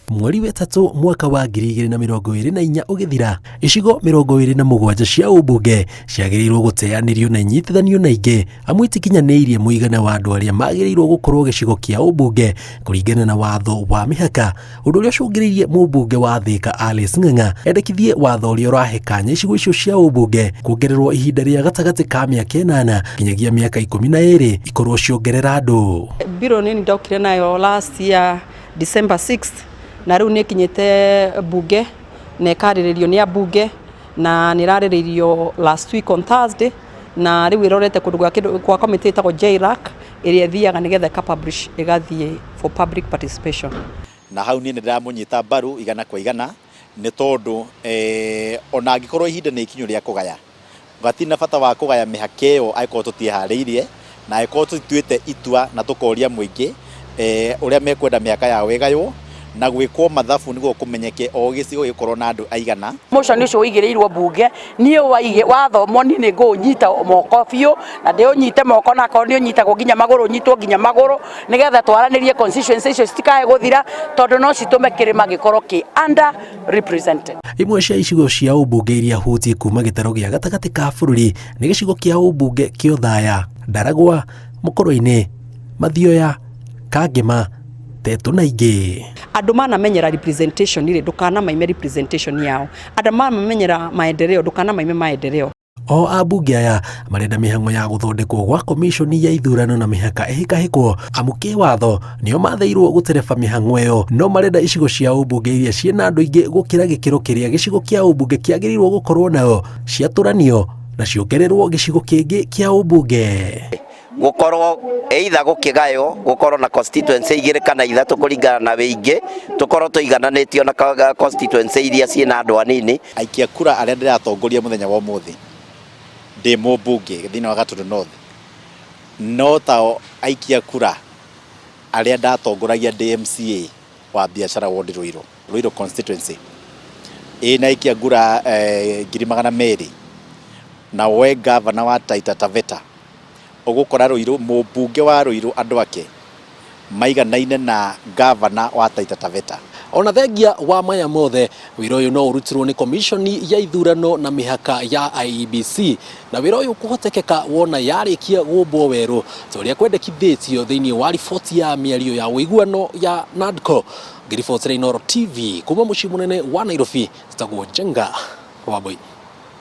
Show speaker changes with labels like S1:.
S1: Mweri wetatũ mwaka wa 2024 ũgĩthira, icigo 27 cia ũmbunge ciagĩrĩirwo gũteanĩrio na inyitithanio na ingĩ amu itikinyanĩirie mũigana wa andũ arĩa magĩrĩirwo gũkorwo gĩcigo kĩa ũmbunge kũringana na watho wa mĩhaka, ũndũ ũrĩa ũcũngĩrĩirie mũmbunge wa Thĩka Alice Ng'ang'a endekithie watho ũrĩa ũrahe kanya icigo icio cia ũmbunge kuongererwo ihinda rĩa gatagatĩ ka mĩaka 8 nginyagia mĩaka 12 ikorwo ciongerera andũ.
S2: Bill nini ndokire nayo last year December 6 na rĩu nĩ ĩkinyĩte bunge na ĩkarĩrĩrio nĩ ambunge na nĩ ĩrarĩrĩirio last week on Thursday, na rĩu ĩrorete kũndũ gwa kĩndũ kwa committee ĩtagwo JLAC ĩrĩa ĩthiaga nĩgetha ĩka publish ĩgathiĩ for public participation.
S3: Na hau niĩ nĩ ndĩramũnyita mbaru 100% nĩ tondũ ona angĩkorwo ihinda nĩ ikinyu rĩa kũgaya, gatirĩ na bata wa kũgaya mĩhaka ĩyo angĩkorwo tũtiĩharĩirie na angĩkorwo tũtituĩte itua na tũkoria mũingĩ ũrĩa mekwenda mĩhaka yao ĩgaywo na gwĩkwo mathabu nĩguo kũmenyeke o gĩcigo gĩgũkorwo na andũ aigana.
S4: Motion ũcio ũigĩrĩirwo mbunge niĩ wathomwo niĩ nĩ ngũũnyita moko biũ na ndĩũnyite moko na akorwo nĩ ũnyitagwo nginya magũrũ ũnyitwo nginya magũrũ nĩgetha twaranĩrie constituency icio citikae gũthira tondũ no citũme kĩrĩma gĩkorwo kĩ under represented.
S1: Imwe cia icigo cia ũmbunge iria hutie kuma gĩtarũ gĩa gatagatĩ ka bũrũri nĩ gĩcigo kĩa ũmbunge kĩa Othaya, Ndaragwa, Mũkũrwe-inĩ, Mathioya, Kangema, Tetu na ingĩ.
S2: Andũ manamenyera representation rĩ, ndũkanamaime representation yao. Andũ manamenyera maendeleo, ndũkanamaime maendeleo.
S1: O ambunge aya marenda mĩhang'o ya gũthondekwo gwa komiconi ya ithurano na mĩhaka ĩhĩkahĩkwo amu kĩwatho nĩo mathĩirwo gũtereba mĩhang'o ĩyo, no marenda icigo cia ũmbunge iria ciĩna andũ aingĩ gũkĩra gĩkĩro kĩrĩa gĩcigo kĩa ũmbunge kĩagĩrĩirwo gũkorwo nao ciatũranio na ciongererwo gĩcigo kĩngĩ kĩa ũmbunge.
S5: Gũkorwo either gũkĩgaywo gũkorwo na constituency 2 kana 3 kũringana na wĩingĩ, tũkorwo tũigananĩtio na constituency iria ciĩna andũ anini.
S3: Aikia kura arĩa ndĩratongoria mũthenya wa ũmũthĩ ndĩ mũmbunge thĩinĩ wa Gatundu North, no tao aikia kura arĩa ndatongoragia ndĩ MCA wa biacara ward Ruiru, Ruiru constituency ĩna aikia kura 200,000, na we gavana wa Taita Taveta ũgũkora Ruiru, mũmbunge wa Ruiru andũ ake maiganaine na gavana wa Taita Taveta.
S1: Ona thengia wa maya mothe, wĩra ũyũ no ũrutirwo nĩ komiconi ya ithurano na mĩhaka ya IEBC, na wĩra ũyũ kũhotekeka wona yarĩkia gũmbwo werũ ta ũrĩa kwendekithĩtio thĩinĩ wa riboti ya mĩario ya ũiguano ya NADCO. Ngĩribotera Inooro TV kuma mũciĩ mũnene wa Nairobi, njĩtagwo Njenga Wambui.